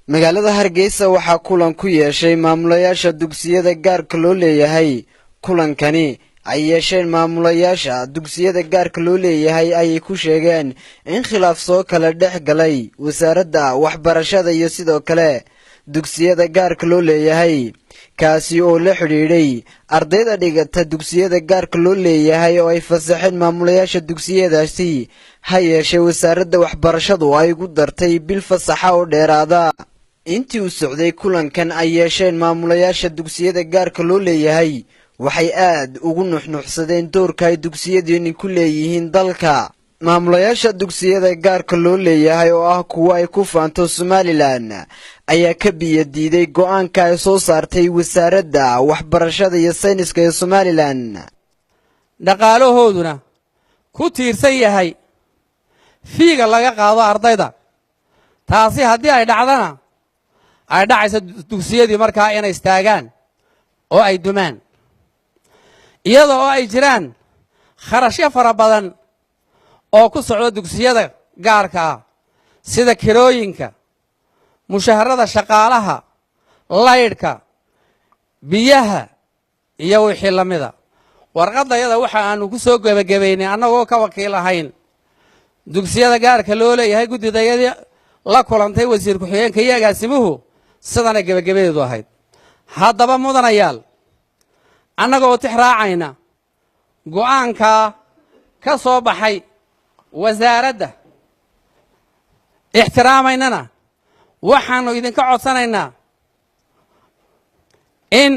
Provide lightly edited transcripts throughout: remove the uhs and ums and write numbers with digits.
Magaalada Hargeysa waxaa kulan ku yeeshay maamulayaasha dugsiyada gaarka loo leeyahay. Kulankani ay yeesheen maamulayaasha dugsiyada gaarka loo leeyahay ayay ku sheegeen in khilaaf soo kala dhex galay wasaaradda waxbarashada iyo sidoo kale dugsiyada gaarka loo leeyahay, kaasi oo la xidhiidhay ardayda dhigata dugsiyada gaarka loo leeyahay oo ay fasaxeen maamulayaasha dugsiyadaasi, ha yeeshee wasaaradda waxbarashadu ay ugu dartay bil fasaxa oo dheeraada. Intii uu socday kulankan ay yeesheen maamulayaasha dugsiyada gaarka loo leeyahay, waxay aad ugu nuxnuxsadeen doorka ay dugsiyadani ku leeyihiin dalka. Maamulayaasha dugsiyada gaarka loo leeyahay oo ah kuwo ay ku faanto Somaliland ayaa ka biyo diiday go'aanka ay soo saartay wasaaradda waxbarashada iyo sayniska ee Somaliland. Dhaqaalahooduna ku tiirsan yahay fee-ga laga qaado ardayda. Taasi haddii ay dhacdana, ay dhacayso dugsiyadii markaa inay istaagaan oo ay dumaan, iyada oo ay jiraan kharashyo fara badan oo ku socda dugsiyada gaarka ah, sida kirooyinka, mushaharada shaqaalaha, laydhka, biyaha iyo wixii la mida. Warqaddayada waxa aanu ku soo gebagabaynay, annagoo ka wakiil ahayn dugsiyada gaarka loo leeyahay, guddidayadii la kulantay wasiir ku-xigeenka iyo agaasimuhu, sidana gebagabadeedu ahayd. Haddaba mudanayaal, annagoo tix raacayna go'aankaa ka soo baxay wasaaradda, ixtiraamaynana, waxaannu idinka codsanaynaa in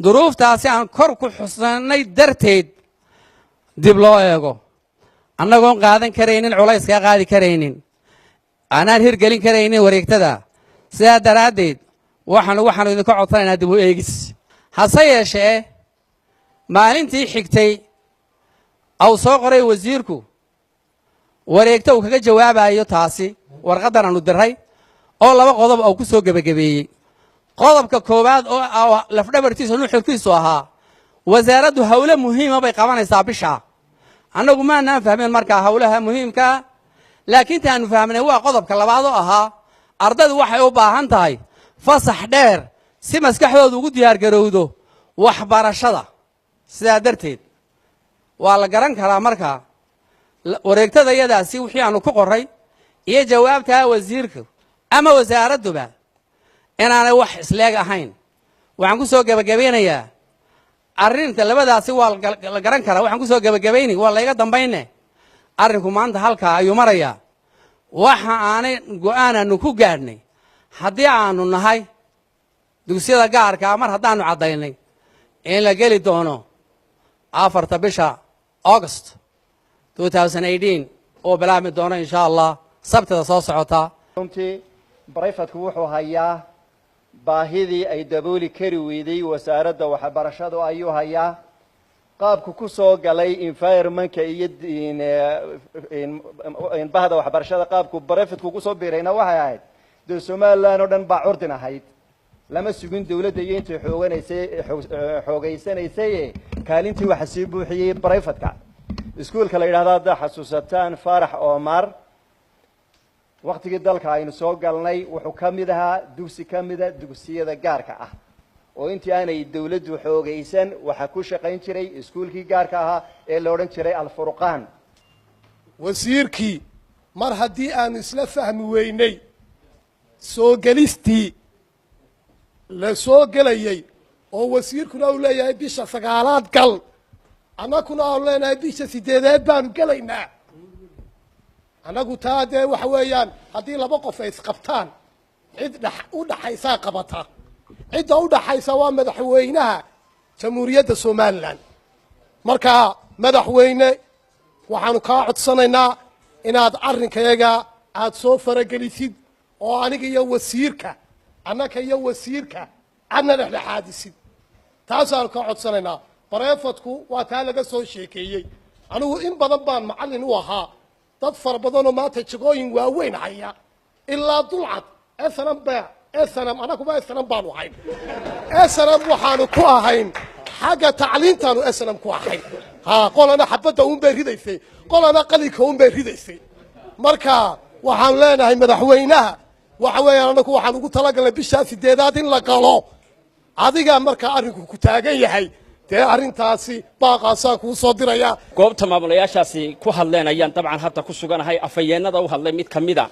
duruuftaasi aan kor ku xusannay darteed dib loo eego, annagoon qaadan karaynin culayskaa, qaadi karaynin, aanaan hirgelin karaynin wareegtada. Sidaa daraaddeed waxaanu idinka codsanaynaa dib u eegis. Hase yeeshee maalintii xigtay au soo qoray wasiirku wareegto uu kaga jawaabayo taasi warqaddan aanu diray, oo laba qodob uu ku soo gebagabeeyey. Qodobka koowaad oo lafdhabartiisa nuxurkiisu ahaa wasaaraddu howlo muhiima bay qabanaysaa bishaa. Annagu maanaan fahmeen markaa howlaha muhiimkaa, laakiin taanu fahmnay waa qodobka labaad oo ahaa ardaydu waxay u baahan tahay fasax dheer si maskaxdoodu ugu diyaargarowdo waxbarashada. Sidaa darteed waa la garan karaa markaa wareegtada yadaasi wixii aanu ku qoray iyo jawaabtaa wasiirka ama wasaaradduba inaanay wax isleeg ahayn. Waxaan ku soo gebagabaynayaa arrinta labadaasi waa la garan karaa. Waxaan ku soo gebagabayni, waa layga dambayne, arrinku maanta halkaa ayuu marayaa. Waxa aanay go'aan aanu ku gaadhnay haddii aanu nahay dugsiyada gaarkaa, mar haddaanu caddaynay in la geli doono 4-ta bisha August oo bilaabmi doono, insha Allah, Sabtida soo socota. Runtii private-ku wuxuu hayaa baahidii ay dabooli kari weyday wasaaradda waxbarashadu ayuu hayaa. Qaabku ku soo galay environmentka iyo bahda waxbarashada, qaabku private-ku kusoo biirayna waxay ahayd dee Somaliland oo dhan baa curdin ahayd. Lama sugin dawladda iyo intay xooganaysay xoogaysanaysay, kaalintii waxa sii buuxiyey private-ka. Iskuulka la yidhahdo, haddaa xasuusataan, Faarax Omar, waktigii dalka aynu soo galnay wuxuu ka mid ahaa dugsi ka mida dugsiyada gaarka ah oo intii aanay dawladdu xoogaysan waxaa ku shaqayn jiray iskuulkii gaarka ahaa ee la odhan jiray Alfurqaan. Wasiirkii mar haddii aanu isla fahmi weynay soo gelistii la soo gelayay, oo wasiirkuna uu leeyahay bisha 9aad gal, annakuna aanu leenahay bisha 8aad baanu gelaynaa, annagu taa dee waxa weeyaan haddii laba qof ay isqabtaan, cid dhex u dhaxaysaa qabata. Cidda u dhaxaysa waa madaxweynaha Jamhuuriyadda Somaliland. Marka madaxweyne, waxaanu kaa codsanaynaa inaad arrinkayaga aada soo faragelisid oo aniga iyo wasiirka, annaka iyo wasiirka aadna dhexdhexaadisid. Taasaanu kaa codsanaynaa. Private-ku waa taa laga soo sheekeeyey. Anigu in badan baan macallin u ahaa dad fara badanoo maanta jagooyin waaweyn haya ilaa dulcad SNM ba SNM. Annaguba SNM baanu ahayn. SNM waxaanu ku ahayn xagga tacliintaanu SNM ku ahayn. Ha qolana xabadda uun bay ridaysay, qolana qalinka uun bay ridaysay. Marka waxaanu leenahay madaxweynaha Waxa weeyaan, annagu waxaan ugu talagalnay bishaa 8aad in la galo. Adigaa markaa arrinku ku taagan yahay, dee arrintaasi baaqaasaan kuu soo dirayaa. Goobta maamulayaashaasi ku hadleen ayaan dabcan hadda ku suganahay. Afhayeennada u hadlay mid ka mid a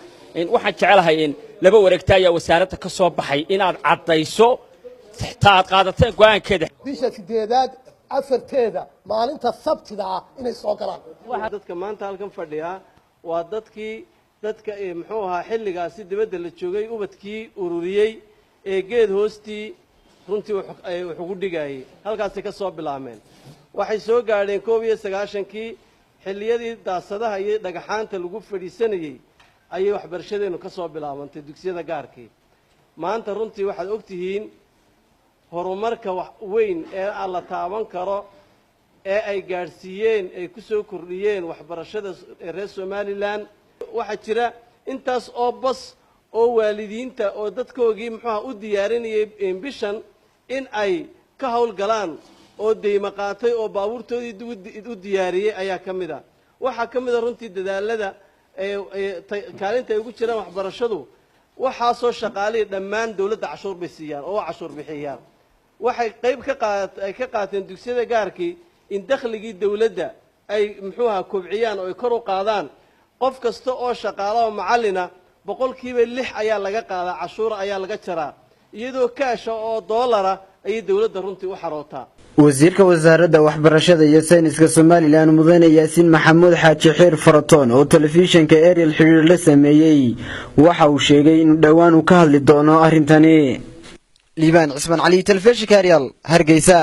waxaan jecelahay in laba wareegta ayaa wasaaradda ka soo baxay inaad caddayso ta aad qaadateen go'aankeeda. Bisha 8aad 4teeda, maalinta Sabtida ah, inay soo galaan. Waxaa dadka maanta halkan fadhiyaa waa dadkii dadka muxuu ahaa xilligaasi dibadda la joogay, ubadkii ururiyey ee geed hoostii runtii wax ugu dhigayay. Halkaasay ka soo bilaabmeen. Waxay soo gaadheen 91-kii, xilliyadii daasadaha iyo dhagaxaanta lagu fadhiisanayey ayay waxbarashadeennu ka soo bilaabantay dugsiyada gaarkii. Maanta runtii waxaad og tihiin horumarka wax weyn ee la taaban karo ee ay gaadhsiiyeen, ay ku soo kordhiyeen waxbarashada reer Somaliland. Waxaa jira intaas oo bas oo waalidiinta oo dadkoogii muxuuha u diyaarinayay bishan in ay ka howlgalaan oo deymo qaatay oo baabuurtoodii u diyaariyey ayaa ka mid a. Waxaa ka mid a runtii dadaalada kaalinta ay ugu jiraan waxbarashadu. Waxaasoo shaqaalihii dhammaan dawladda cashuur bay siiyaan oo cashuur bixiyaan. Waxay qayb ka qaat ay ka qaateen dugsiyada gaarkii in dakhligii dawladda ay muxuuha kobciyaan oo ay kor u qaadaan. Qof kasta oo shaqaala oo macallina 6% ayaa laga qaadaa, cashuura ayaa laga jaraa, iyadoo kaasha oo doolara ayay dawladda runtii u xarootaa. Wasiirka Wasaaradda Waxbarashada iyo Sayniska Somaliland, Mudane Yaasiin Maxamuud Xaaji Xiir Faratoon, oo telefishinka Ariel xiriir la sameeyey, waxa uu sheegay inuu dhowaan uu ka hadli doono arrintani. Liibaan Cismaan Cali, telefishinka Ariel, Hargeysa.